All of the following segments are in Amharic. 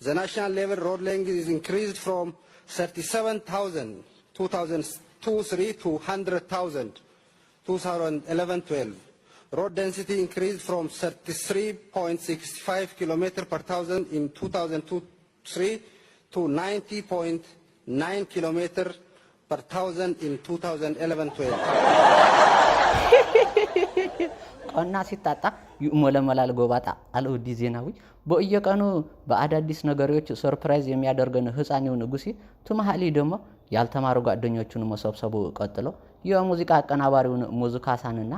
The national level road length is increased from 37,000 2002-3 to 100,000 2011-12. Road density increased from 33.65 kilometer per thousand in 2002-3 to 90.9 kilometer per thousand in 2011-12. ቀና ሲታጣ ይእሞለመላል ጎባጣ አለ ወዲ ዜናዊ። በየቀኑ በአዳዲስ ነገሮች surprise የሚያደርገን ህፃኔው ንጉሴ ትመሃሊ ደግሞ ያልተማሩ ጓደኞቹን መሰብሰቡ ቀጥሎ የሙዚቃ አቀናባሪውን ሙዙካሳንና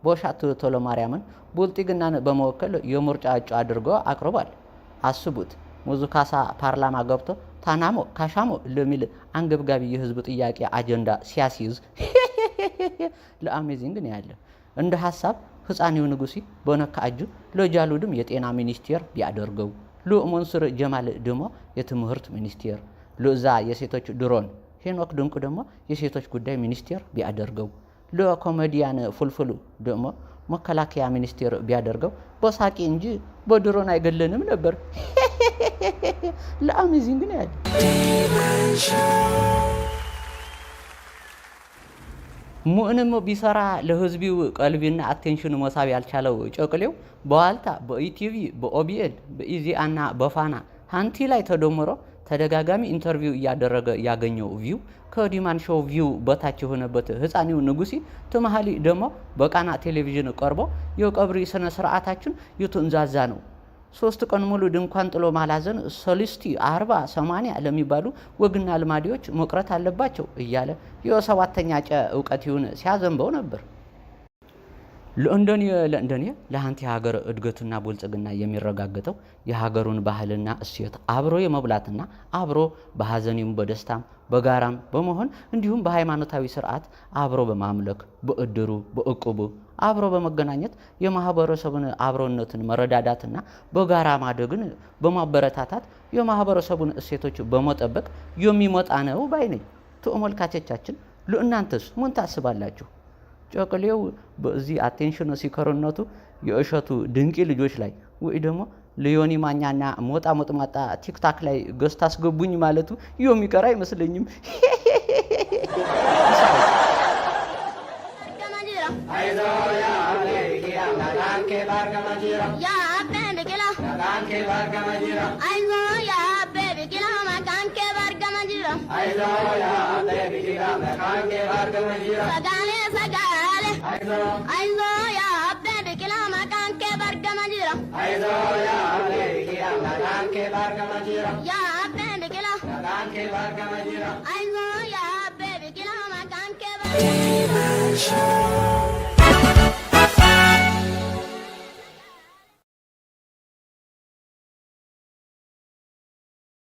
ቦሻት ቶሎማርያምን ቡልጢግናን በመወከል የምርጫ እጩ አድርጎ አቅርቧል። አስቡት፣ ሙዙካሳ ፓርላማ ገብቶ ታናሞ ካሻሞ ለሚል አንገብጋቢ የህዝብ ጥያቄ አጀንዳ ሲያስይዝ ለ amazing ነው ያለ። እንደ ሀሳብ ህፃኔው ንጉሴ በነካ እጁ ለጃሉድም የጤና ሚኒስቴር ቢያደርገው፣ ለመንሱር ጀማል ደግሞ የትምህርት ሚኒስቴር፣ ለዛ የሴቶች ድሮን ሄኖክ ድንቁ ደግሞ የሴቶች ጉዳይ ሚኒስቴር ቢያደርገው፣ ለኮሜዲያን ፉልፍሉ ደግሞ መከላከያ ሚኒስቴር ቢያደርገው በሳቂ እንጂ በድሮን አይገለንም ነበር። ለ amazing ነው ያለ። ምንም ቢሰራ ለህዝቢው ቀልቢና attention መሳብ ያልቻለው ጨቅሌው በዋልታ፣ በኢቲቪ፣ በኦቢኤን፣ በኢዜአና በፋና ሀንቲ ላይ ተደምሮ ተደጋጋሚ interview እያደረገ ያገኘው view ከዲማን ሾው view በታች የሆነበት ህፃኒው ንጉሴ ትመሃሊ ደግሞ በቃና ቴሌቪዥን ቀርቦ የቀብሪ ስነ ስርዓታችን የተንዛዛ ነው፣ 3 ቀን ሙሉ ድንኳን ጥሎ ማላዘን ሰሊስቲ 40 80 ለሚባሉ ወግና ልማዴዎች መቅረት አለባቸው እያለ የሰባተኛ ጨ እውቀት ይሁን ሲያዘንበው ነበር። ለእንደኔ ለሀንቲ ሀገር እድገትና ብልጽግና የሚረጋገጠው የሀገሩን ባህልና እሴት አብሮ የመብላትና አብሮ በሀዘኔም በደስታም በጋራም በመሆን እንዲሁም በሃይማኖታዊ ስርዓት አብሮ በማምለክ፣ በእድሩ፣ በእቁቡ አብሮ በመገናኘት የማህበረሰቡን አብሮነትን መረዳዳትና በጋራ ማደግን በማበረታታት የማህበረሰቡን እሴቶች በመጠበቅ የሚመጣ ነው ባይ ነኝ። ተመልካቾቻችን፣ ለእናንተስ ምን ታስባላችሁ? ጨቅሌው በዚህ attention seeker ነቱ የእሸቱ ድንቂ ልጆች ላይ ወይ ደግሞ ለዮኒ ማኛና ሞጣ ሞጥማጣ ቲክታክ ላይ ገዝታ አስገቡኝ ማለቱ የሚቀር አይመስለኝም። አይዞህ ያ አቤ ቢቂላ maqaan kee bargama jira. ያ አቤ ቢቂላ፣ አይዞህ ያ አቤ ቢቂላ maqaan kee bargama